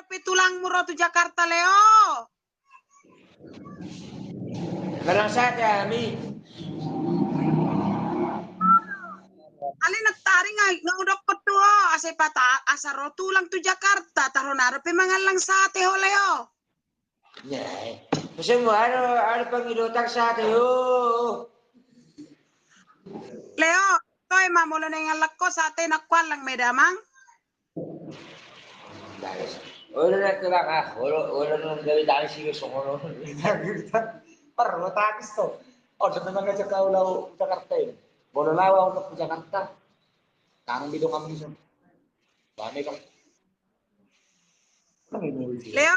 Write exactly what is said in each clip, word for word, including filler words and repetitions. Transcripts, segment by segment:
pe tulangmu ro tu Jakarta, Leo. Barang sate hami. Ale na taring ai, nga udokkon tu ho, asa pata, asa ro tulang tu Jakarta, taruhon adong pe mangallang sate ho, Leo. Muse mo, adong, adong pangidotan sate ho. Leo, toe ma molo naeng allang ho sate na huallang ma i da, Amang. Olo na tulang ah, olo, olo na gabe tangis i songon on. Parlo tangis to. On sampe mangajak au laho Jakarta i. Molo laho au laho Jakarta. Tangis dong kami son. Bane kan. Leo.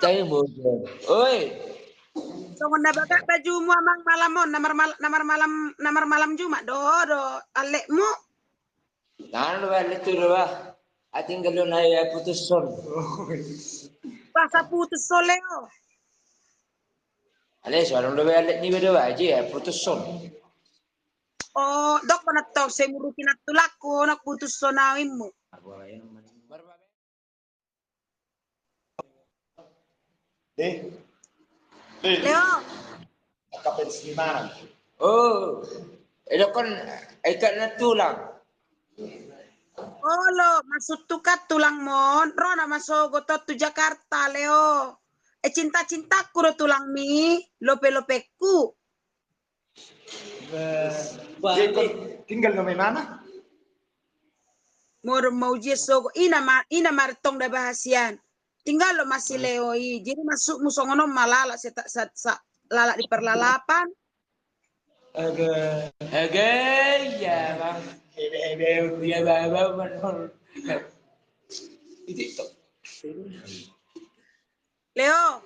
Oi. Songon na bagak bajumu, Amang, malam on, na marmal-, na marmalam, na marmalam Jumat do, do alletmu. Tangan do balik tu do bah. Ating galo na ya putus son. Bahasa putus son, Leo. Ale, so adong do balik ni bedo aja ya putus son. Oh, dok mana tau semuruki na tulangku, na putus son au immu. Deh. Leo. Angka pensi di mana? Oh, edokkon ikat na tulang. Olo, maksudhu kan tulangmon, ro na masogot on tu Jakarta, Leo. Eh, cinta-cintaku do tulangmi, lope-lopengku. Tinggal do memana? Modom mau jia sogo, ina ma, ina ma tong da bahasian. Tinggal do masih Leo i. Jadi maksudmu songon on ma lalak seta-, sa-, sa-, lalak di parlalapan. Ege. Ege, iya, Bang. Ebe, ebe, iya, Bang, Bang, Bang. Itu, itu. Leo.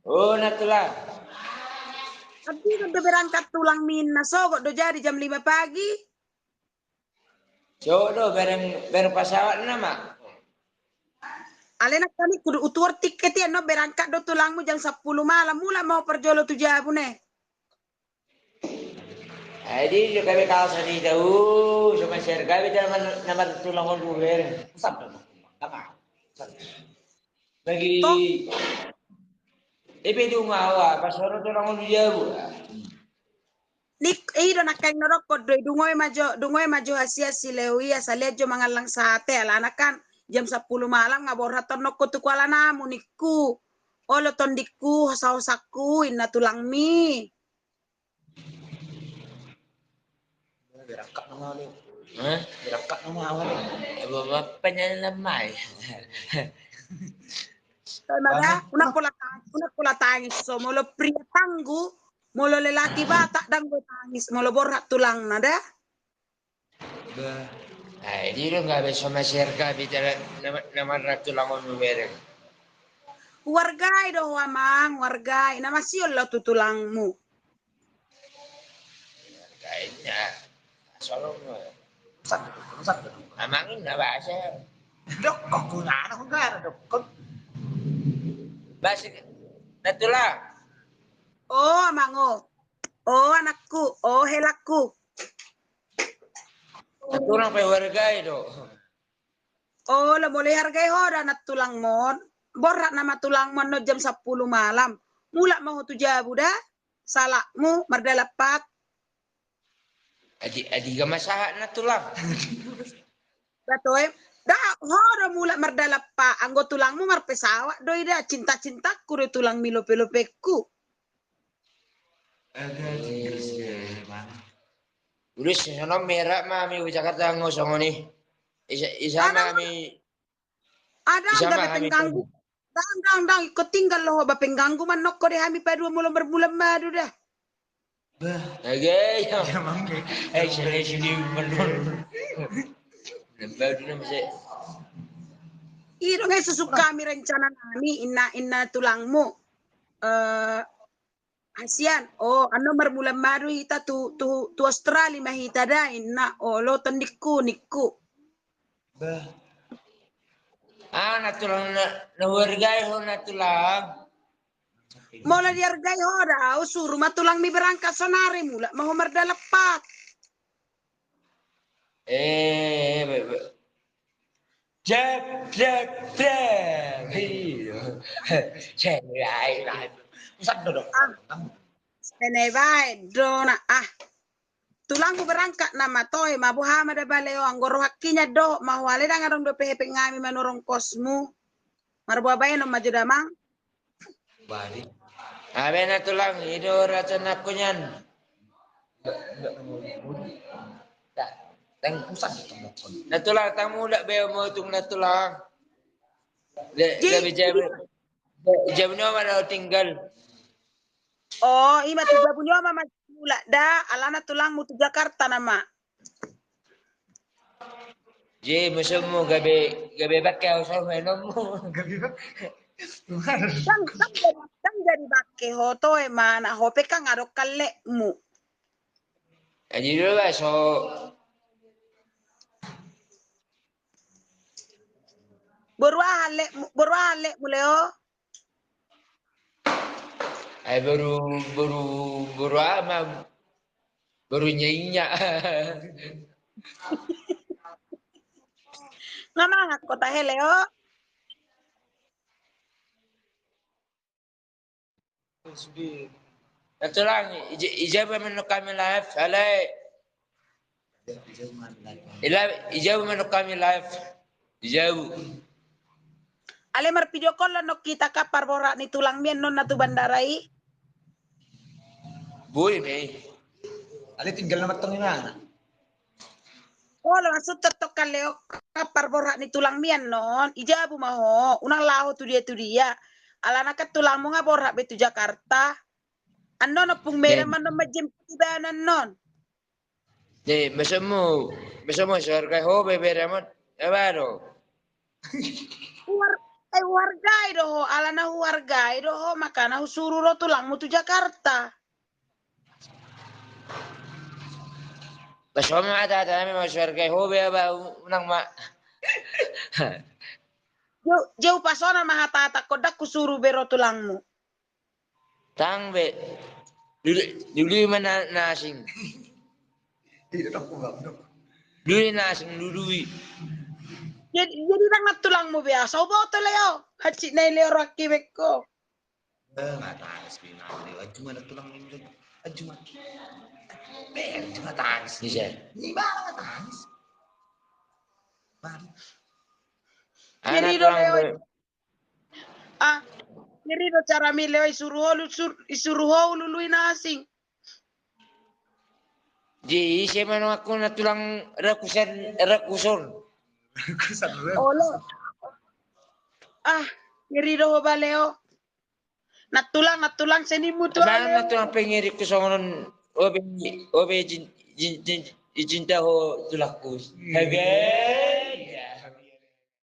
Oh, na tulang. Tapi kan do berangkat tulangmi na sogot do jadi jam lima pagi. Sogot do, bereng, bereng pasawat nama. Ale na kami kudu utuor tiket i, annon berangkat do tulangmu jam sampulu malam, mulak ma ho parjolo tu jabu ne. Jadi, so gabe kaosan i tau, so maser gabe nama, nama tulang on tu bereng. Usap do. Tama. Bagi. Ebe dung awa, pas ro tulang on tu jabu. Nik, i do nangkaning na dokkon do i, dung oe ma jo, dung oe ma jo hasian si Leo i, asa liat jo mangallang sate, alana kan jam sampulu malam nga borhat on nokko tu kuala namu ningku. Olo tondingku, hosa-hosangku, inna tulangmi. Berangkat nama ni. Hah? Berangkat nama awal ni. Bapak penyanyi lemai. Mana? Unang pola tangis, unang pola tangis. So, molo pria tangguh, molo lelaki Batak ndang boi tangis, molo borhat tulangna da. Bah. Ai, di do gabe so maser gabe nama, nama tulang on bereng. Huargai do ho, Amang, huargai. Na masiol lo tu tulangmu. Huargai na. Solo. Amang na bahasa. Dokkon ku na, na huargai dokkon. Bahasa na tulang. Oh, Amang, oh. Oh, anakku, oh, helakku. Tulang pe huargai do. Olo, molo dihargai ho da na tulangmon. Borhat nama tulangmon annon jam sampulu malam. Mulak ma ho tu jabu da. Salakmu mardalan pat. Adi, adi ga masahat na tulang. Batoem. Da, ho do mulak mardalan pat. Anggo tulangmu marpesawat do i da. Cinta-cintaku do tulangmi, lope-lopengku. Udah, sian on merak ma hami tu Jakarta anggo songon i. Isa, isa ma hami. Adong, adong, da, bahen ganggu. Dang, dang, dang, ingkon tinggal lo ho, bahen ganggu ma nokko di hami padua molo marmulam madu da. Bah. Age, ya. Ya, mangke. Eh, sini, sini, menurun. Lembau dulu, Mas, eh. I do nge susuk hami rencana nami, inna, inna tulangmu. Eh, Hasian, oh, annon marmulam madu hita tu, tu, tu Australia ma hita da, inna, olo tondingku, ningku. Bah. Ah, na tulang na, na huargai ho na tulang. Molo dihargai ho da, au suru ma tulangmi berangkat sonari, mulak ma ho mardalan pat. Eh, be, be. Jep, jep, jep. Sene bae do. Sene bae do na ah. Tulangmu berangkat nama toe ma, boha ma da ba Leo, anggo rohangki nian dohot ma ho, alai ndang adong dope hepeng hami manurung kosmu. Marboa baenon ma jo damang. Bari. Abe na tulang, i do racananku nian. Na tulang, ndang mulak be ho ma tung na tulang. Gabe jabu, jabu ni oma do tinggal. O, ima tu jabu ni oma ma mulak da, alana tulangmu tu Jakarta nama. Jadi maksudmu gabe, gabe bangke ho, so menonmu. Gabe bangke. Ndang, ndang jadi, ndang jadi bangke ho toe ma, na ho pe kan adong hallekmu. Jadi do ba so. Boru aha hallekmu, boru aha hallekmu Leo? Ai boru, boru, boru aha ma, boru inya-inya. Nga mangan ho tahe Leo? Na tulang, ija-, ijabu ma annon hami live, alai. Ila, ijabu ma annon hami live. Ijabu. Alai marvideo call annon hita kan parborhat ni tulangmi annon na tu bandara i. Boi ma i. Alai tinggal nama tong i mana? Olo, maksudhu tong kan Leo, kan parborhat ni tulangmi annon, ijabu ma ho, unang laho tu dia tu dia. Alana kan tulangmu nga borhat be tu Jakarta. Annon ompung Mary ma annon manjemput ibana annon. Jadi maksudmu, maksudmu so hargai ho be Mary ma annon? Eba do. Huhar-, eh, huhargai do ho, alana huhargai do ho, makana husuru ro tulangmu tu Jakarta. Ba so ma hata-hata nami ma, so hargai ho be, ba unang ma. Jeu, jeu pasona ma hata-hata, ndang husuru be ro tulangmu. Ndang be. Lului, lului ma na, na asing. Lului na asing, lului. Jadi, jadi ndang na tulangmu be, asa huboto Leo. Hansit nai Leo rohangki be ho. Eh, nga tangis be, nga tangis. Aju ma na tulang ni, aju ma. Be, aju ma tangis. Bisa. Ni ba nga tangis. Baru. Jadi do Leo. Ah, jadi do carami Leo, isuru ho lu-, sur-, isuru ho lului na asing. Jadi ise ma annon angka na tulang rakusan, rakuson. Rakusan, rakuson. Olo. Ah, jadi do ho ba Leo. Na tulang, na tulang, senimu tulang. Mana na tulang pengiriku songon on, obe, obe jin-, jin-, jin-, cinta ho tulangku. Hege.